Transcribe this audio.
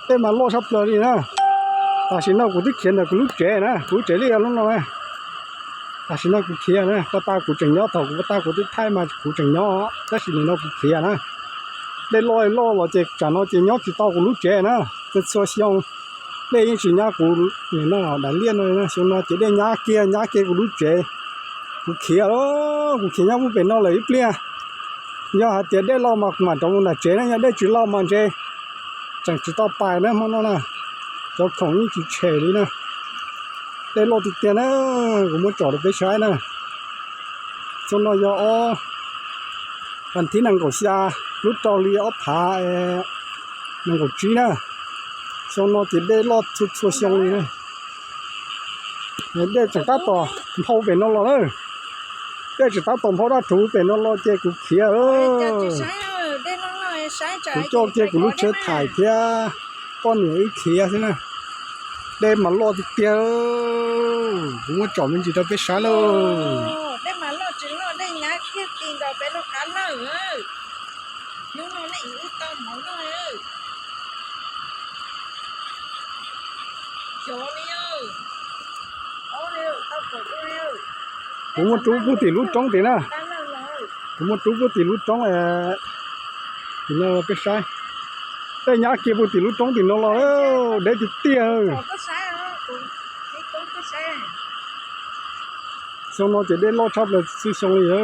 ເດ້ມາຫຼອດຊັບເລີຍນີ້ນະ. ຕາຊິນອກ ກູຕິເຂຍນ ແຕ່ກູລູກເຈນະ ກູເຈເລຍລົງນອນນະ. ຕາຊິນອກ ກູເຂຍນະ ປະຕາກູເຈັງຍໍ້ ຖອກກູປະຕາກູຕິໄທມາ ກູເຈັງຍໍ້. ຕາຊິນອກ ກູເຂຍນະ ເດ້ຫຼອດຫຼອດເຈການນອນ ເຈຍອດຊິເຕົ້າ ກູລູກເຈນະ ເປັນຊວຊຽງ. ເດ້ຍິງຊິຍາກູນີ້ນະ ດາລຽນນະ ຊຽງນອນ ເຈເດ້ຍາເກຍ ຍາເກຍ ກູລູກເຈ ກູເຂຍໂລ ກູເຂຍຍາ ກູເປັນນອນເລີຍອີເປຍ. ຍາຫາເຈເດ້ລອມາ ມາຕອນນະເຈນະ ຍາເດ້ຈິລອມາເຈ ຈັ່ງຊິຕໍ່ໄປນະ ມອນນອນນະ ເຈົ້າຂອງນີ້ຊິເຊລີນະ. ເດ້ໂລຕິເຕຍນະ ກູມາຈອດໄປໃຊ້ນະ ຊົນນອຍອ ວັນທີໜຶ່ງກາຊາ ລຸດຕອລີອອກພາ ເອ ໜຶ່ງກາຈີນະ. ຊົນນອຍເຈເດ້ລອດຊຸດຊົ່ວຊ່ວງນີ້ນະ. ເດ້ຈະຕັດຕໍ່ເພົາເປັນນອນລອເດີ ເດ້ຈະຕັດຕໍ່ເພົາດາຖູເປັນນອນລອເຈ ກູເຂຍເອີ ເຈົ້າຈະໃຊ້ເອີ ເດ້ນອນລອໃຊ້ຈະ ກູຈອກເຈ ກູລູກເຊຖ່າຍເທຍ ກ້ອນໜີເຂຍຊິນະ. ເດ້ມາຫຼອດຕິເຕຍ ກູມາຈອດມັນຈິຕອນເປຊາໂລ ເດ້ມາຫຼອດຈິລອດ ເດ້ຍາເຂຍຕີນດອກເປໂລກາເລີ ກູມາຈູປູຕີລູກຈ້ອງຕີນະ ກູມາຈູປູຕີລູກຈ້ອງ ເອ ຕີນະ ເປັນໄຊ ແຕ່ຍາເກຍປູຕີລູກຈ້ອງຕີນະລອ ເອີ ເດ້ຕິເຕຍ ເອີ ຊ່ວງນອນຈະເດ້ລອດຊັບເລີຍ ຊື່ຊ່ວງນີ້ເອີ.